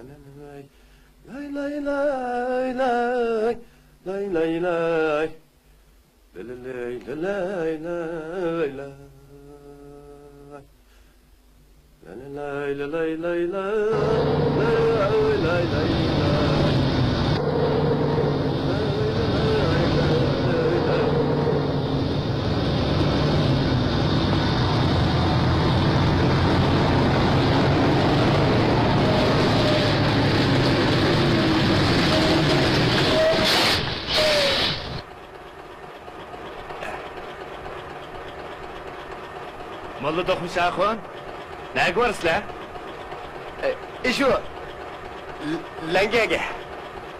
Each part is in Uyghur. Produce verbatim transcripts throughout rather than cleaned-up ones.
لاي، لاي، لاي، لاي، لاي، لاي، لاي، لاي. لا، لا، لاي، لا، لاي، لاي، لاي، لاي. لا، لا، لاي، لا، لاي، لاي، لاي. لا، لا، لاي، لاي، لاي، لاي. موللا دوقمۇش ئاخۇن، نەگە بارىسىلەر؟ ئە، ئىشۇ، ل-، لەڭگەرگە.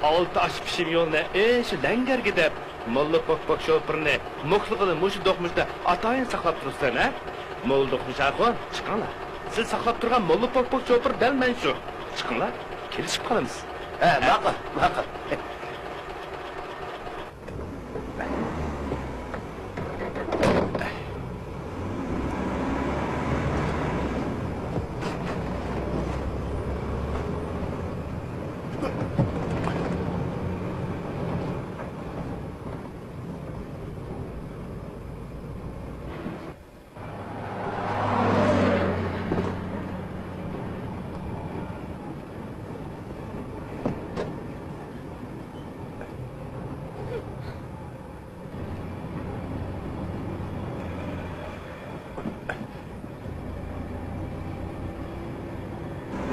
ئالتە ئاش پىشىم يولنى ئىشۇ لەڭگەرگە دەپ، موللا پوك-پوك شوپۇرنى موكلىغىلى مۇشۇ دوقمۇشتا ئاتايىن ساقلاپ تۇرۇپسىلەر، ھە؟ موللا دوقمۇش ئاخۇن، چىقىڭلار. سىز ساقلاپ تۇرغان موللا پوك-پوك شوپۇر دەل مەن شۇ. چىقىڭلار، كېلىشىپ قالىمىز. ھە، ھە؟ ماقۇل، ماقۇل.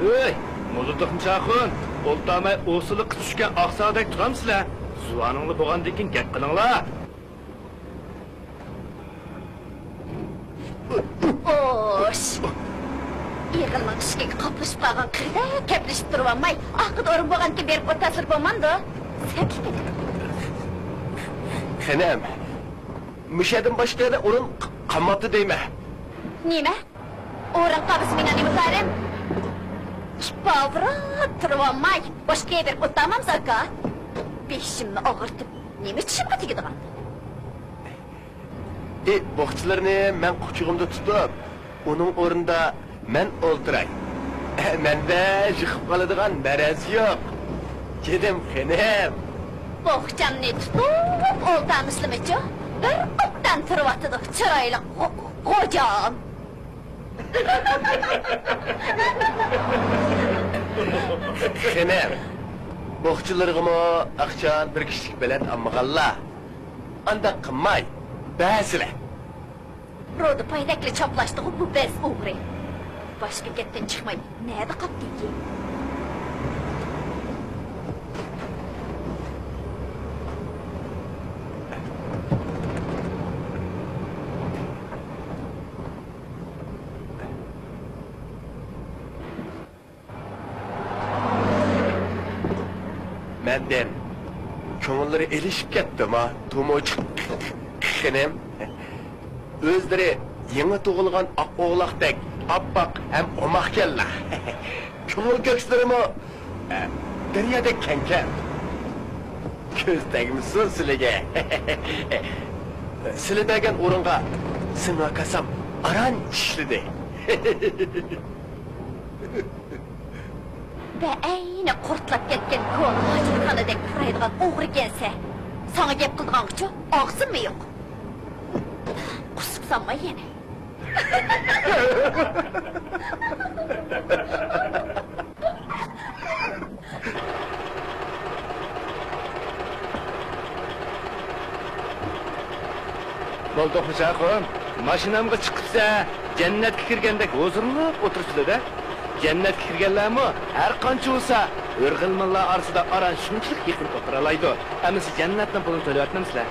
ھۆي، موللا دوقمۇش ئاخۇن، ئولتۇرماي ئۇسسۇلۇققا چۈشكەن ئاقساقتەك تۇرامسىلەر؟ زۇۋانىڭلار بولغاندىن كېيىن گەپ قىلىڭلار. ئوش! ئېغىلنىڭ ئىشىكىگە قاپلىشىپ قالغان قېرىدەك كەپلىشىپ تۇرۇۋالماي، ئارقىدا ئورۇن بولغاندىكىن بېرىپ ئولتۇرسىلا بولمامدۇ؟ سەتلىك. خېنىم، مۇشۇ يەردىن باشقا يەردە ئورۇن قالماپتۇ دەيمەن. نېمە؟ ئورۇن قالمىسا مېنىڭ نېمە كارىم؟ ئىپپا ئاۋراپ تۇرۇۋالماي، باشقا يەرگە بېرىپ ئولتۇرمامسىز، ئاكا؟ بېشىمنى ئاغرىتىپ، نېمە چىشىمغا تېگىدىغان؟ ئى، بوخچىلىرىنى مەن قۇچىقىمدا تۇتۇپ، ئۇنىڭ ئورنىدا مەن ئولتۇراي. مەندە يىقىپ قالىدىغان مەرەز يوق. جېنىم خېنىم. بوخچامنى تۇتۇپ ئولتۇرمىسىلىمىچۇ؟ بىر ئوبدان تۇرۇۋاتىدۇ، چىرايلىق غو-، غوجام. خېنىم، بوخچىلىرىغىمۇ ئاقچان بىر كىشىلىك بېلەت ئالمىغانلا. ئانداق قىلماي، بەرسىلە. رودا پايدەكلا چاپلاشتىغۇ بۇ بەز ئوغرى. باش بېكەتتىن چىقماي، نەدە قاپتىكىن؟ مەندىن كۆڭۈللىرى ئېلىشىپ كەتتىما، تۇمۇچ خېنىم؟ ئۆزلىرى يېڭى تۇغۇلغان ئاق ئوغلاقتەك ئاپئاق ھەم ئوماقكەنلا. كۆڭۈل كۆكلىرىمۇ، ئە، دەريادەك كەڭكەن. كۆز تەگمىسۇن سىلىگە. سىلى بەرگەن ئورۇنغا سىڭا كاسام ئاران چىشلىدى. بەئەينى قۇرتلاپ كەتكەن كونا ھاجەتخانىدەك پۇرايدىغان ئوغرىكەنسەن. ساڭا گەپ قىلىدىغانغىچۇ ئاغزىممۇ يوق. قۇسۇپ سالماي يەنە. بولدى خوجا ئاخۇن، ماشىنامغا چىقىپسە، جەننەتكە كىرگەندەك ھۇزۇرلۇق ئولتۇرسىلە-دە. جەننەتكە كىرگەنلەرمۇ ھەر قانچە بولسا، ھۆر-غىلمانلار ئارىسىدا ئاران شۇنچىلىك يېقىن ئولتۇرالايدۇ. ئەمىسە جەننەتنىڭ پۇلىنى تۆلەۋەتمەمسىلەر؟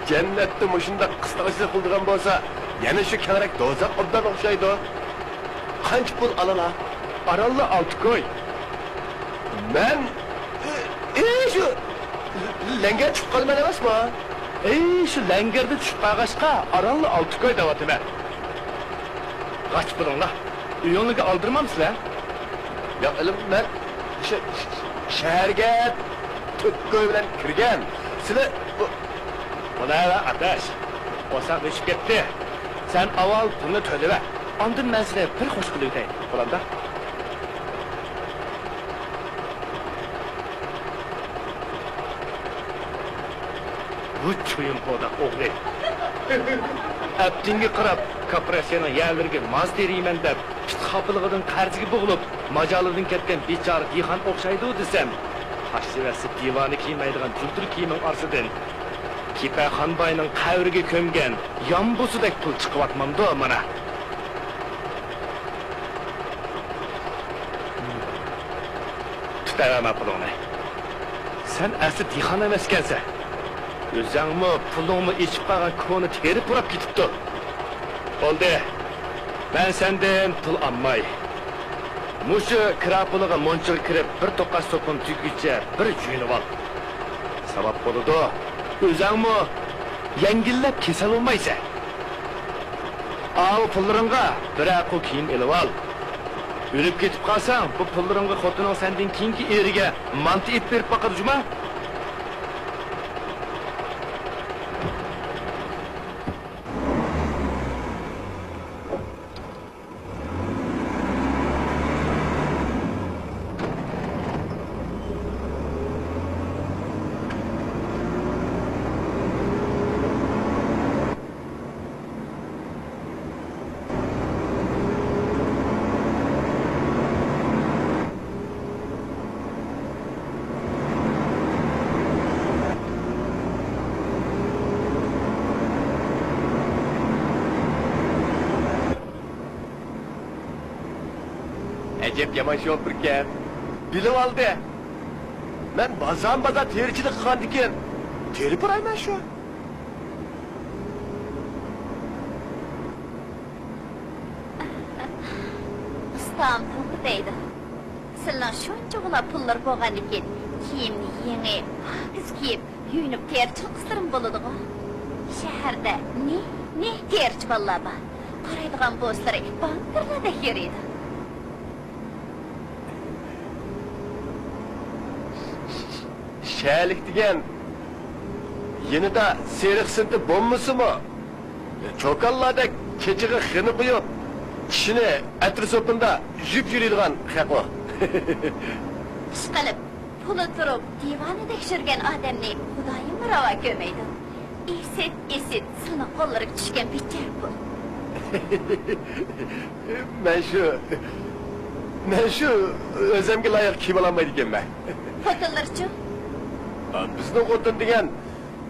جەننەتتە مۇشۇنداق قىستاڭچىلىق قىلىدىغان بولسا، يەنە شۇ كەڭرەك دوزاخ ئوبدان ئوخشايدۇ. قانچە پۇل ئالىلا؟ ئارانلا ئالتە كوي. مەن، ئى، شۇ لەڭگەر چۈشۈپ قالىمەن ئەمەسمۇ؟ ئەي، شۇ لەڭگەردە چۈشۈپ قالغاچقا، ئارانلا ئالتە كوي دەۋاتىمەن. غاچ بولۇڭلار. ئۆيۈڭلارگە ئالدىرىمامسىلەر؟ ياق، ئىلىم، مەن ش-، ش-، شەھەرگە تۆت كوي بىلەن كىرگەن. سىلەر بۇ، بۇلار ئاداش، قورساق ئېچىپ كەتتى. سەن ئاۋۋال پۇلنى تۆلىۋەر. ئاندىن مەن سېنى بىر خوش قىلىۋېتەي. بولامدا؟ بۇ چويۇن پوداق ئوغرى. ئەپتىڭگە قاراپ، كوپىراتسىيەنىڭ يەرلىرىگە ماس تېرىيمەن دەپ، پىت خاپىلىقىدىن قەرزگە بوغۇلۇپ، ماجالىدىن كەتكەن بىچارە دېھقان ئوخشايدۇ دېسەم، تاشلىۋەتسە دىۋانە كىيمەيدىغان جۇلتۇر كىيىمىڭ ئارىسىدىن كېپە خانباينىڭ قەبرىگە كۆمگەن يامبۇسىدەك پۇل چىقىۋاتمامدۇ مانا؟ تۇتۇۋەرمە پۇلۇڭنى. سەن ئەسلى دېھقان ئەمەسكەنسەن. ئۆزەڭمۇ، پۇلۇڭمۇ ئېچىپ قالغان كونا تېرە پۇراپ كېتىپتۇ. بولدى، مەن سەندىن پۇل ئالماي. مۇشۇ كىرا پۇلىغا مۇنچىغا كىرىپ، بىر توقاچ سوپۇن تۈگىگىچە بىر جۇيۇنۇۋال. ساۋاب بولىدۇ. ئۆزەڭمۇ يەڭگىللەپ كېسەل بولمايسەن. ئاۋۇ پۇللىرىڭغا بىرەر قۇر كىيىم ئېلىۋال. ئۆلۈپ كېتىپ قالساڭ، بۇ پۇللىرىڭغا خوتۇنۇڭ سەندىن كېيىنكى ئېرىگە مانتا ئېلىپ بېرىپ باقىدۇ جۇما. ئەجەب يامان شوپۇركەن. بىلىۋالدى. مەن بازارمۇ بازار تېرىچىلىك قىلغاندىكىن، تېرە پۇرايمەن شۇ. ئۇستام توغرا دەيدۇ. سىلىنىڭ شۇنچىغۇلا پۇللىرى بولغاندىكىن، كىيىمنى يېڭى، پاكىز كىيىپ، يۇيۇنۇپ تېرىچىلىك قىلسىلىمۇ بولىدىغۇ. شەھەردە نى، نى تېرىچى بالىلار بار. قارايدىغان بولسىلىرى بانكىرلاردەك يۈرىدۇ. شەھەرلىك دېگەن يېنىدا سېرىق سىنتى بولمىسىمۇ، چوكانلاردەك چېچىغا خېنە قويۇپ، چىشىنى ئەتىر سوپۇندا يۇيۇپ يۈرىدىغان خەق ئۇ. ئىشقىلىپ، پۇلى تۇرۇپ، دىۋانىدەك يۈرگەن ئادەمنى خۇدايىممۇ راۋا كۆرمەيدۇ. ئىسىت، ئىسىت، سۇنۇق قوللىرىغا چۈشكەن بىچارە پۇل. مەن شۇ، مەن شۇ ئۆزۈمگە لايىق كىيىم ئالالمايدىكەنمەن. خوتۇنلىرىچۇ؟ بىزنىڭ خوتۇن دېگەن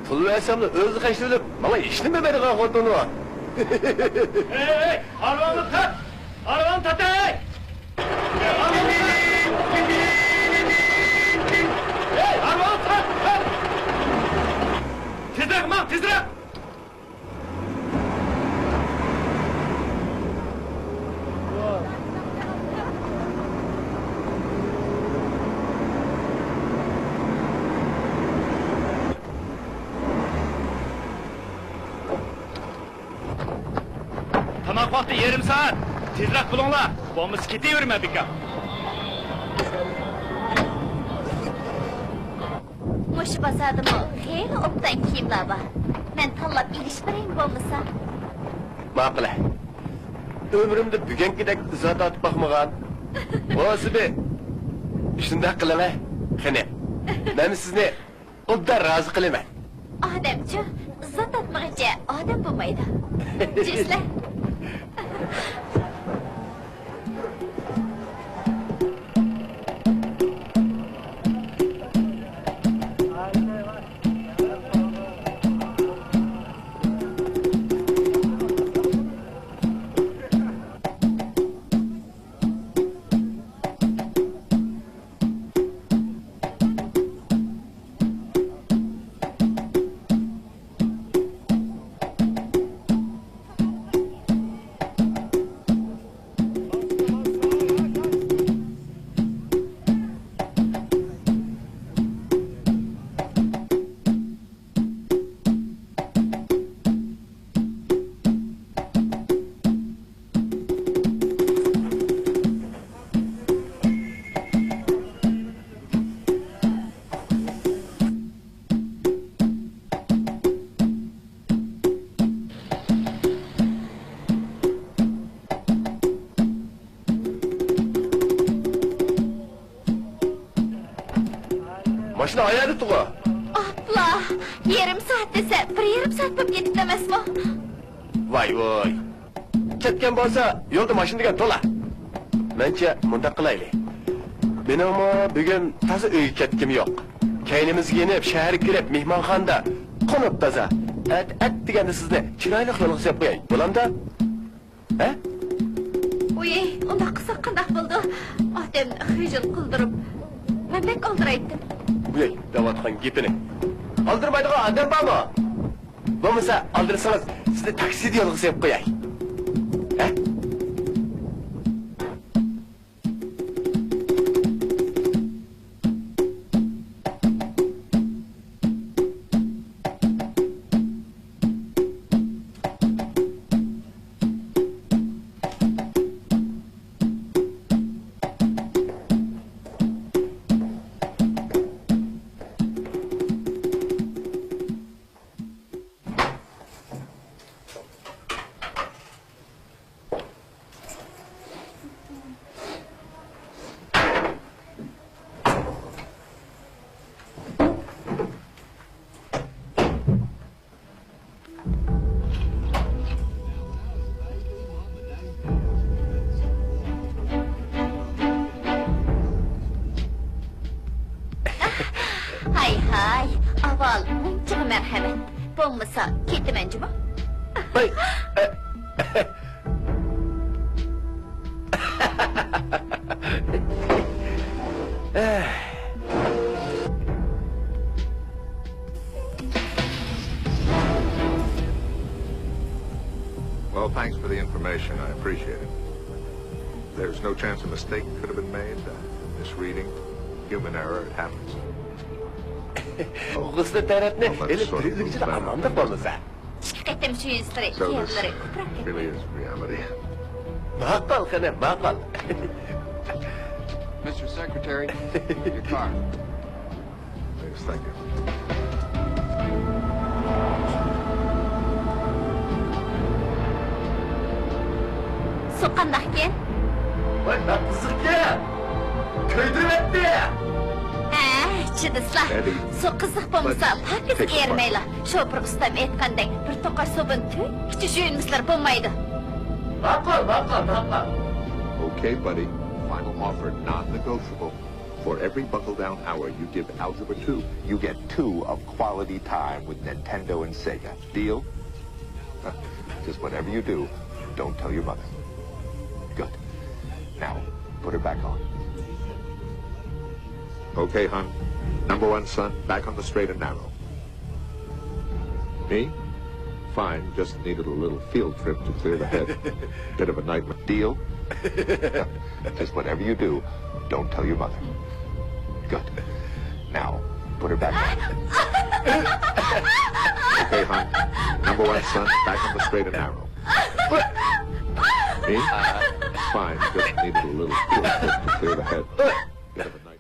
پۇل بەرسەملا ئۆزى خەجلىۋېلىپ، ماڭا ھېچنېمە بەرمەيدىغان خوتۇنى. ھەي، ھەي، ھارۋاڭنى تارت! ھارۋاڭنى تارت، ھەي! ھەي، ھارۋاڭنى تارت! ھەي، ھارۋاڭنى تارت! تارت! تېزرەك ماڭ، تېزرەك! تاماق ۋاقتى يېرىم سائەت. تېزرەك بولۇڭلار، بولمىسا كېتىۋېرىمەن بىكار. مۇشۇ بازاردىمۇ خېلى ئوبدان كىيىملەر بار. مەن تاللاپ ئېلىشىپ بېرەيمۇ بولمىسا؟ ماقۇلە. ئۆمرۈمدە بۈگۈنكىدەك ئىزا تارتىپ باقمىغان. بولسىدى. شۇنداق قىلىڭە. قېنى، مەن سىزنى ئوبدان رازى قىلىمەن. ئادەمچۇ، ئىزا تارتمىغىچە ئادەم بولمايدۇ. چۈشلە. ماشىنا ئايەردە تۇغۇ. ئاپلا، يېرىم سائەت دېسە، بىر يېرىم سائەت بولۇپ كېتىپتۇ ئەمەسمۇ؟ ۋاي ۋاي. كەتكەن بولسا، يولدا ماشىنا دېگەن تولا. مەنچە مۇنداق قىلايلى. مېنىڭمۇ بۈگۈن تازا ئۆيگە كەتكۈم يوق. كەينىمىزگە يېنىپ، شەھەرگە كىرىپ، مېھمانخانىدا قونۇپ تازا ئەت، ئەت دېگەندە سىزنى چىرايلىق يولغا سېلىپ قوياي. بولامدا؟ ھە؟ ئۇي، ئۇنداق قىلساق قانداق بولىدۇ؟ ئادەمنى خىجىل قىلدۇرۇپ، مەن بەك ئالدىرايتتىم. ئۇي، دەۋاتقان گېپىنى. ئالدىرىمايدىغان ئادەم بارمۇ؟ بولمىسا، ئالدىرىسىڭىز، سىزنى تاكسىدا يولغا سېلىپ قوياي. ھە؟ ھاي ھاي، ئاۋۋال مۇنچىغا مەرھەمەت. بولمىسا كېتىمەن جۇمۇ. ھاي. Well, thanks for the information. I appreciate it. There's no chance a mistake could have been made. Uh, misreading, human error, it happens. غۇسلى تەرەپنى ئېلىپ بىر ئۈلگىچىدە ئاماندا بولمىسا. ئىككى قېتىم سۈيۈنسىلىرى، كېيىنلىرى كۆپرەك كەتمەيدۇ. ماقۇل، قېنى، ماقۇل. Mister Secretary, your car. Thank you. سۇ قانداقكەن؟ ۋاي، بەك قىزىقكەن! كۆيدۈرۈۋەتتى! ھە، چىدىسىلا. سۇ قىزىق بولمىسا، پاكىز ئېرىمەيلا. شوپۇر ئۇستام ئېيتقاندەك، بىر توقاچ سوپۇن تۈگىگىچە يۇيۇنمىسىلەر بولمايدۇ. ماقۇل، ماقۇل، ماقۇل. Okay, buddy. Final offer, non-negotiable. For every buckle down hour you give Algebra two, you get two of quality time with Nintendo and Sega. Deal? Just whatever you do, don't tell your mother. Good. Now, put her back on. Okay, hon. Number one son, back on the straight and narrow. Me? Fine, just needed a little field trip to clear the head. Bit of a nightmare. Deal? Just whatever you do, don't tell your mother. Good. Now, put her back on. Okay, hon. Number one son, back on the straight and narrow. Me? Fine, just needed a little field trip to clear the head. Bit of a nightmare.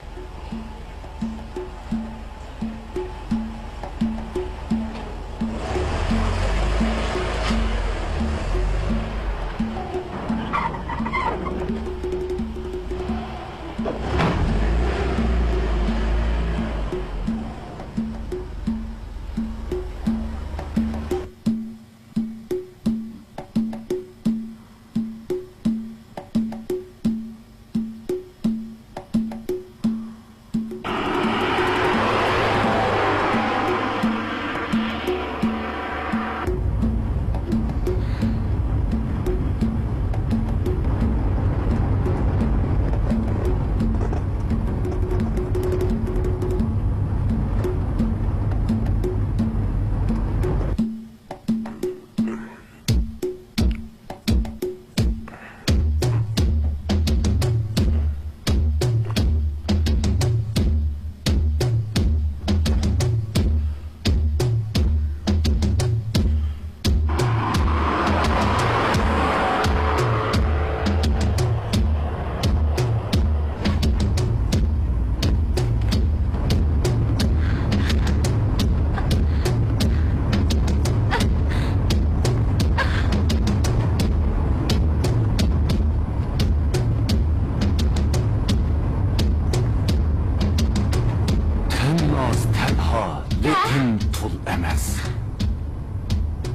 تىنماس تەنھا، لېكىن دىن تۇل ئەمەس.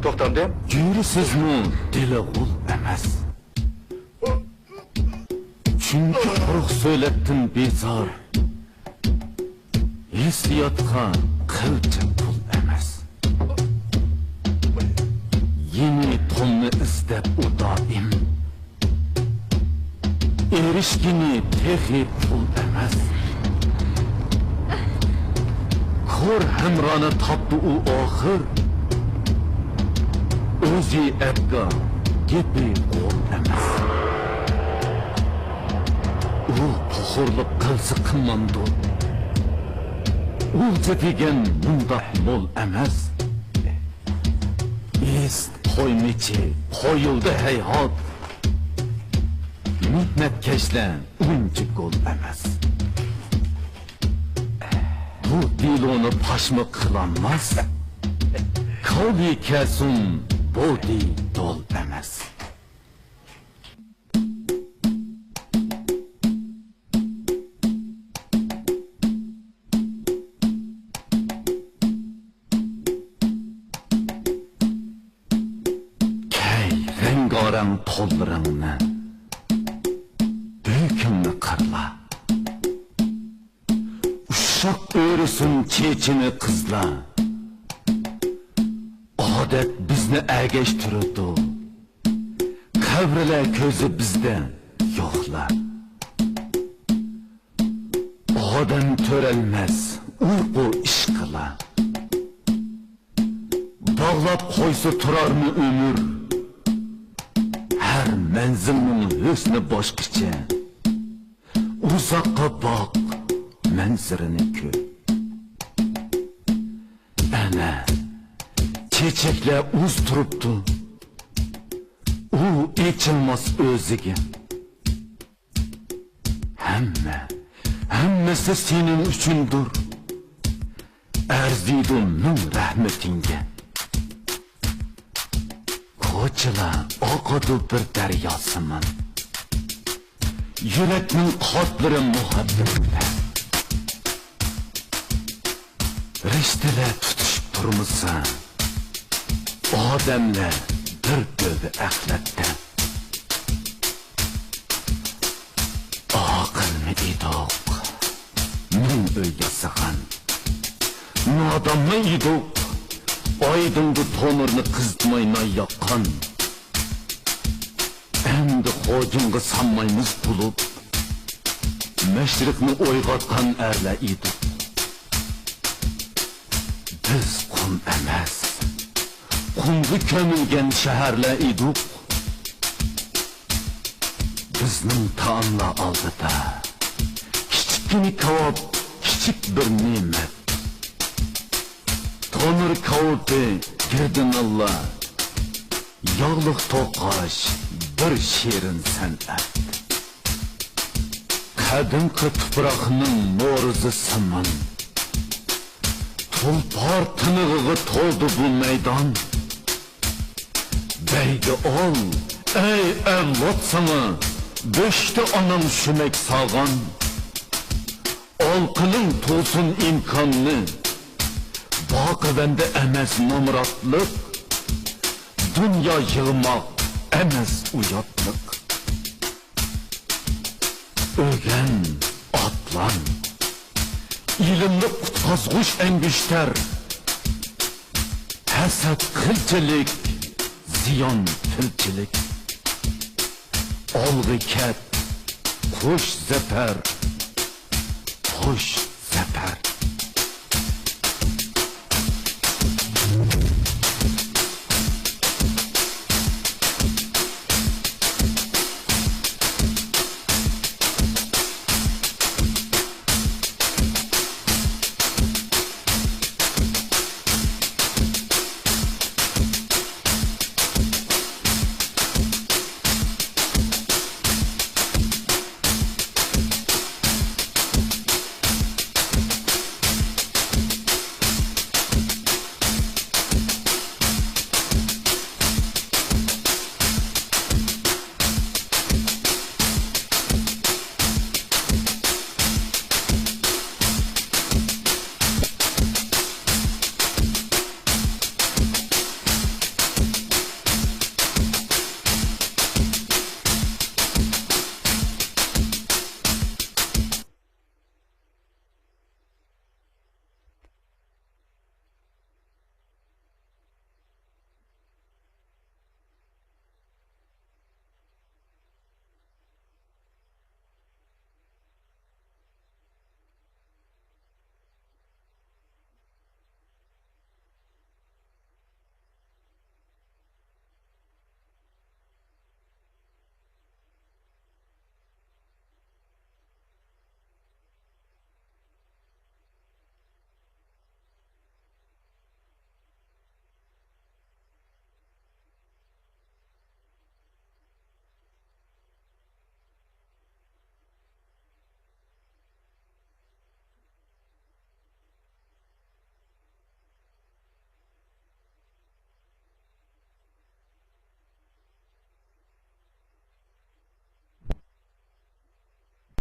توختامدىم. يۈرىسىزمۇ دىلى غۇل ئەمەس. چۈنكى قۇرۇق سۆلەتتىن بىزار، ھېسسىياتقا قىلچە پۇل ئەمەس. يېڭى توننى ئىزدەپ ئۇ دائىم، ئېرىشكىنى تېخى پۇل ئەمەس. كور ھەمرانى تاپتى ئۇ ئاخىر، ئۆزى ئەپكا، گېپى قول ئەمەس. ئۇ پوخۇرلۇق قىلسا قىلمامدۇ؟ ئۇلجا دېگەن مۇنداق مول ئەمەس. ئىس قويمىچى قويۇلدى ھەيھات. مېھنەتكەشلەر ئۇنچە گول ئەمەس. بۇ دېلونى پاشمۇ قىلالماس. كالى كەسۇن بودى دول ئەمەس. كەي رەڭگارەڭ تونلىرىڭنى، بۆكۈڭنى قىرلا. ئۇششاق ئۆرۈسۇن چېچىنى قىزلار. ئادەت بىزنى ئەگەشتۈرىدۇ، قەبرىلەر كۆزى بىزدە يوقلا. ئادەم تۆرەلمەس ئۇيقۇ ئىشقىلا. باغلاپ قويسا تۇرارمۇ ئۆمۈر؟ ھەر مەنزىلنىڭ ھۆسنى باشقىچە. ئۇزاققا باق، مەنزىرىنى كۆر. ئەنە، چېچەكلەر ئۇز تۇرۇپتۇ. ئۇ ئېچىلماس ئۆزىگە. ھەممە، ھەممىسى سېنىڭ ئۈچۈندۇر. ئەرزىيدۇ مىڭ رەھمىتىڭگە. كوچىلار ئاقىدۇ بىر دەرياسىمان. يۈرەكنىڭ قاتلىرى مۇھەببەتتە. رىشتىلەر تۇتۇشۇپ تۇرمىسا، ئادەملەر بىر تۆبە ئەخلەتتە. ئاقىلمۇ ئىدۇق، مىڭ ئۆي ياسىغان. نادانمۇ ئىدۇق، ئايدىڭدا تونۇرنى قىزىتماي نان ياققان. ئەمدى خوجۇنغا سانمايمىز بولۇپ، مەشرىقنى ئويغاتقان ئەرلەر ئىدۇق. بىز قۇم ئەمەس، قۇمغا كۆمۈلگەن شەھەرلەر ئىدۇق. بىزنىڭ تائاملار ئالدىدا كىچىككىنە كاۋاپ، كىچىك بىر نېمەت. تونۇر كاۋىپى، گىردىناللا، ياغلىق توقاش، بىر شېرىن سەنئەت. قەدىمكى تۇپراقنىڭ نورۇزى سىمان، تۇلپار تىنىقىغا تولدى بۇ مەيدان. بەيگە ئال، ئەي ئەۋلاد ساڭا، بۆشۈكتە ئاناڭ شۈمەك سالغان. ئالقىنىڭ تولسۇن ئىمكاننى، باقىۋەندە ئەمەس نامراتلىق. دۇنيا يىغماق ئەمەس ئۇياتلىق. ئۆگەن، ئاتلان، ئىلىملىق قۇتقازغۇچ ئەڭگۈشتەر. ھەسەت قىلچىلىك، زىيان پىلچىلىك. ئالغا كەت، قوش زەپەر، قوش زەپەر.